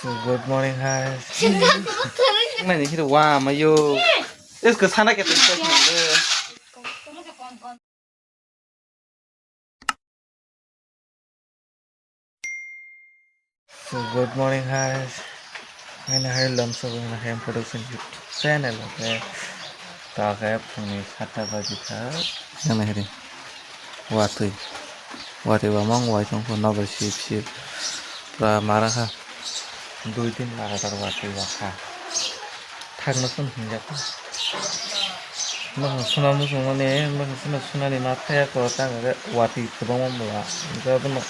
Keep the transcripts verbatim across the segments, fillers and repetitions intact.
Good morning, hi. Nani hiri wa ma yo. Is ko sana ke tun. So, good morning, hi. Nani hari lam so na hem production YouTube channel, okay. Ta ke phungni sata baji kha. Nani hari. Watwi. Watwi wamang wai tongkho nobar sip sip. Pura mara kha. Dui din lagatar watwi wakha. Thakna chwng hinjak. Mwkhang suna muchung mani, mwkhang suna sunani ma thaya ko tang re watwi kwbangma mula. Hingke abono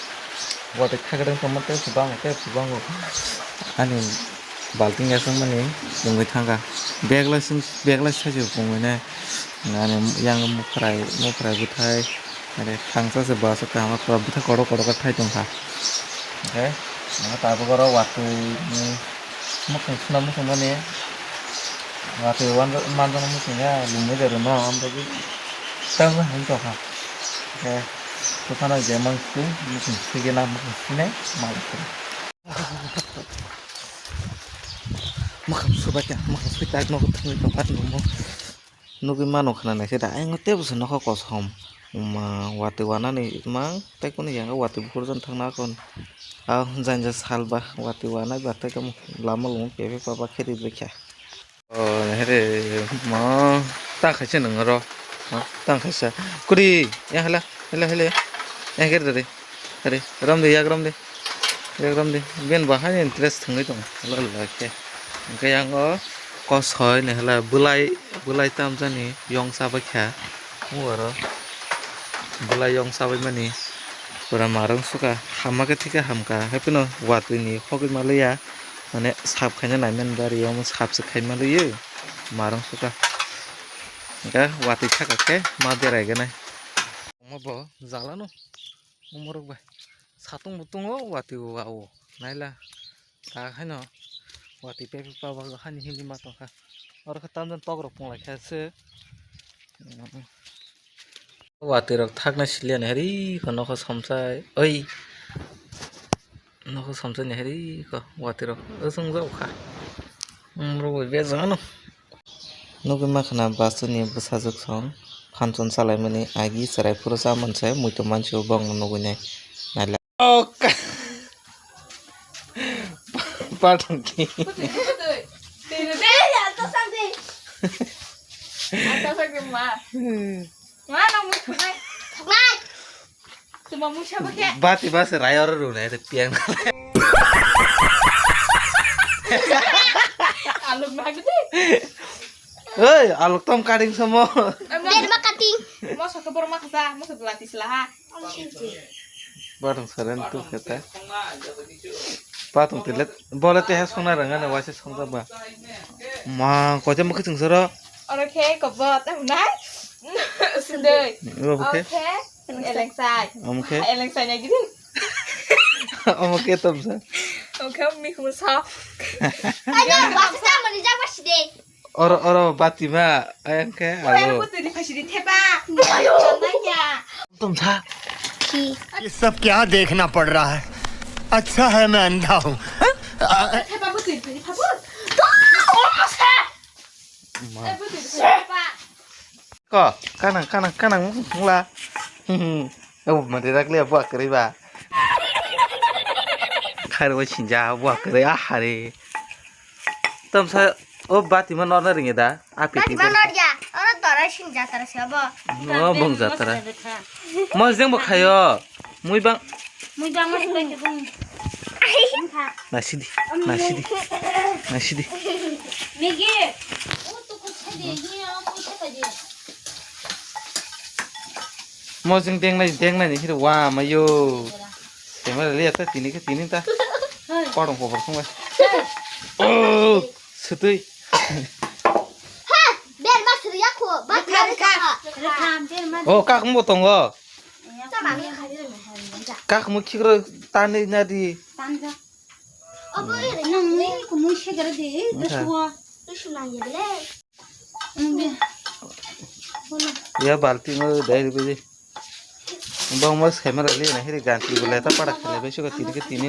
watwi thakdeng tongma tei kwbang tei kwbang ani balting yasang mani pungwi thangkha. Bag lai sung, bag lai sajo pungwi nai. Nani yang mukhrai, mukhrai bwthai, are thangsa se bus o kaham pura bwthai kotor kotor khe thai tongkha. Hingke tabuk oro watwi ni mwkhang suna muchung mani watwi manjak muchung ya lungwi rw no amtwi tei hai tongkha. Hingke buphano je mang sui muchung sui gena muchung sui nai mal sui. Mwkhang subai kha, mwkhang sui tak nogo thangwi tongkha nungmo. Nugui mano khna naikhe da, ayang tei bwswk nokha kosom. Wma, watwi wanani mang tei kunu yang watwi bukhuk jon thangna kon. Ah, janja sal ba watwi wanai ba tei tamo lama lung pepe paba khe ri bwkha. Oh, here ma ta khaisa nang ro. Ma ta khaisa. Kuri, ya hala, hala, hala. Ya khe ri. Are, rom de, yak rom de. Yak rom de. Ben bahai interest thangwi tong. Hala, hala khe. Hingke yang o kosoi ne hala bwlai, bwlai tamjani yong chabai kha. Oro bwlai yong chabai mani pura marung suka. Hamma khe thikhe hamkha. Haipeno watwi ni khogwi maliya. Mane sap khaina naiman bari omo sap se khai maliya. Marung suka. Hingke watwi thaka khe ma berai gwnai. Omo bo jala no. Umorok bai. Satung bo tongo, watwi bo wa o. Naila. Ta haino. Watwi pepe paba hani hindi ma tongkha. Oro khe tamjani tok rok punglai kha se. Watwi rok thaknai siliya ni hari ko nokho somsai. Oi. Nokho somsai ni hari ko watwi rok. Osong jao kha. Umorok bai bejano. Nugui makhna bwswkni bwsajwk song phanchon chalaimani agi chwrai phuru cha manse muitu mansi o bongno nugui nai naila. Patongki. Bati bas rai oro rw nai piang. Aluk nagdi. Oi, aluk tom cutting samo. Berma cutting. Moso ke borma khasa, moso belati selaha. Barang saren tu kata. Patung tilet, bola teh songna ranga na waise songja ba. Ma, kau jam ke soro. Oro khe kobot, nai? Sundai. Oke. Oke. Elengsai. Oke. Elengsai nya gidi. Oke, tom sa. Oke, mi khum sa. Ayo, basta mani jaba side. Oro, oro, bati ma, ayang khe, oro alo. Butui ni phasi di theba. Ayo. Nanya. Tom sa. ये सब क्या देखना पड़ रहा है? अच्छा है मैं अंधा हूँ। Theba butui ni phasi di phabo. Ma. Ko, kanang, kanang, kanang, mula. Oh, mati dak liya buah keri ba. Khair wa sinja buah keri ah hari. Tom sa, oh, bati ma norna ringi da. Api ti. Bati ma nor ya. Oro tora sinja tara siya bo. No, bong jatra. Mo jeng bo khayo. Mui bang. Mui bang mas koi te bung. Nasidi, nasidi, nasidi. Migi. Mo jeng deng nai, deng nai ni hiri wa ma yo. Tema le ta tini ke tini ta. Korong ko korong ba. Oh, sutui. Ha, ber mas riya ko, ba kare ka. Oh, kak mo tongo. Kak mo khikro tani nadi. Tanja. Nang mui ko mui segera de, de suwa. Ya balti mo dai ribe. Bong mas camera le na hiri ganti bole ta pada khale be suka tini ke tini.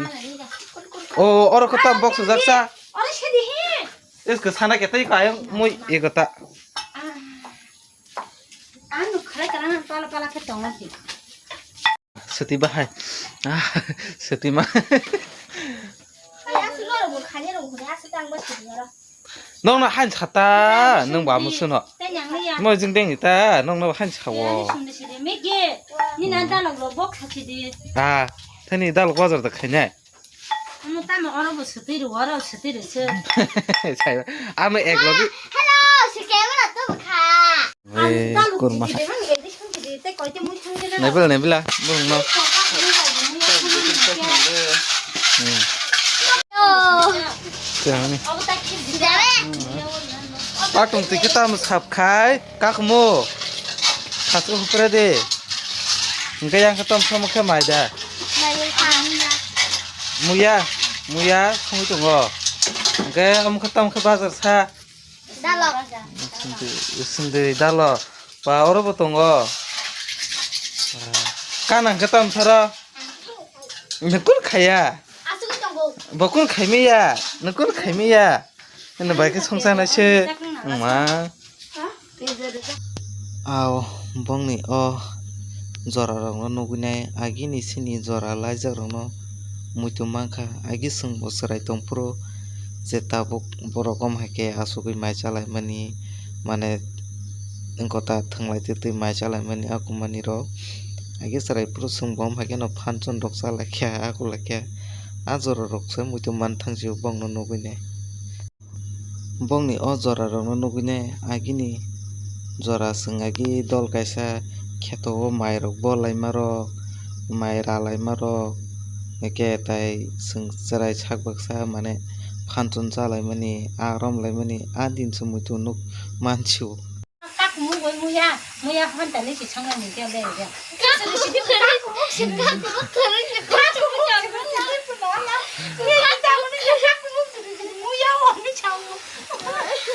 O, oro khe tam box jak sa. Oro sedi hi. Is ke sana ke tei kayang mui e kata. Anu khala kala pala pala khe tongo ki. Seti bahai. Ah, seti ma. Ay, asu loro bo khani ro bo khani asu tang ba sedi oro. Nong na hain sata, nong ba musuno. Tei nang ya. Mo jing deng ta, nong na hain sawo. Ni sung de sedi me ge. Ni nan dalok ro bok kha sedi. Ah, thani dalok bazar da khainai. Amo tamo oro bo sotwi rw, oro sotwi rw se. Sai, amo ek logi. Hello, si camera to kha. Ei, kurma. Nebila, nebila, burung no. Hmm. Tiang ni. Patung twi khe tamo sap khai, kakmo. Khasuk hupre de. Hingke yang khe tom somo khe mai da. Muya, muya songwi tongo. Hingke omo khe tom khe bazar sa. Dalo. Sindi, sindi dalo. Pa oro bo tongo. Kanang khe tom soro. Nukun khaya. Asugwi tongo. Bokun khaimiya. Nukun khaimiya. Eno bai khe songsa nai se. Ma. Aw, bongni o jorarokno nugwinai agini sini jora laijakrokno muitu mankha. Agi chwngbo chwrai tongphuru je tabuk borok om hai khe achugwi mai chalaimani, mane, wngkota thwnglai twi twi mai chalaimani a kumanirok. Agi chwrai phuru chwngbo om hai kheno phanchon rok chalaikha, a kulaikha. A jorarokse muitu man thangsio bongno nugwinai. Bongni o jorarokno nugwinai agini jora chwng agi dol kaisa kheto o mairok bolaimarok, mai ralaimarok, hwnkhe tai chwng chwrai sak baksa mane phanchon chalaimani, a romlaimani, a din se muitu nuk mansio. Kak mungoi muya, muya phantani si sangnani khe le ya. Kak mung sini kak mung sini kak mung sini kak mung sini. Muya wani chang.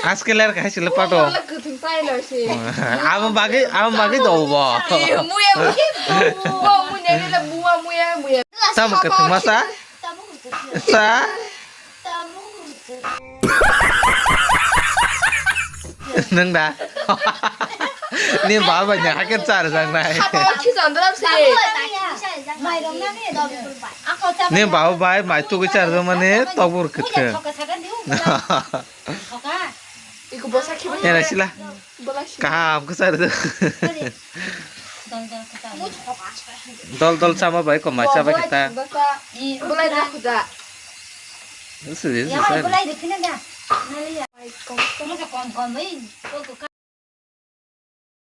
Aske ler kai sile pato. Wala kutung tai lo si. Amo bagi, amo bagi do bo. Iya, muya muya. Bo muya ni la muya muya muya. Tam kutung masa? Sa? Nang da. Ni baba nya hakan char jang nai. Habo khisan dram se. Ni baba bai mai tu char jang mane tobur kuthe. Iko bosa khiba. Era sila. Kaham khe chari do. Dol dol chama bai, komai chabai khe ta. Bolai da khuda. Suri, suri.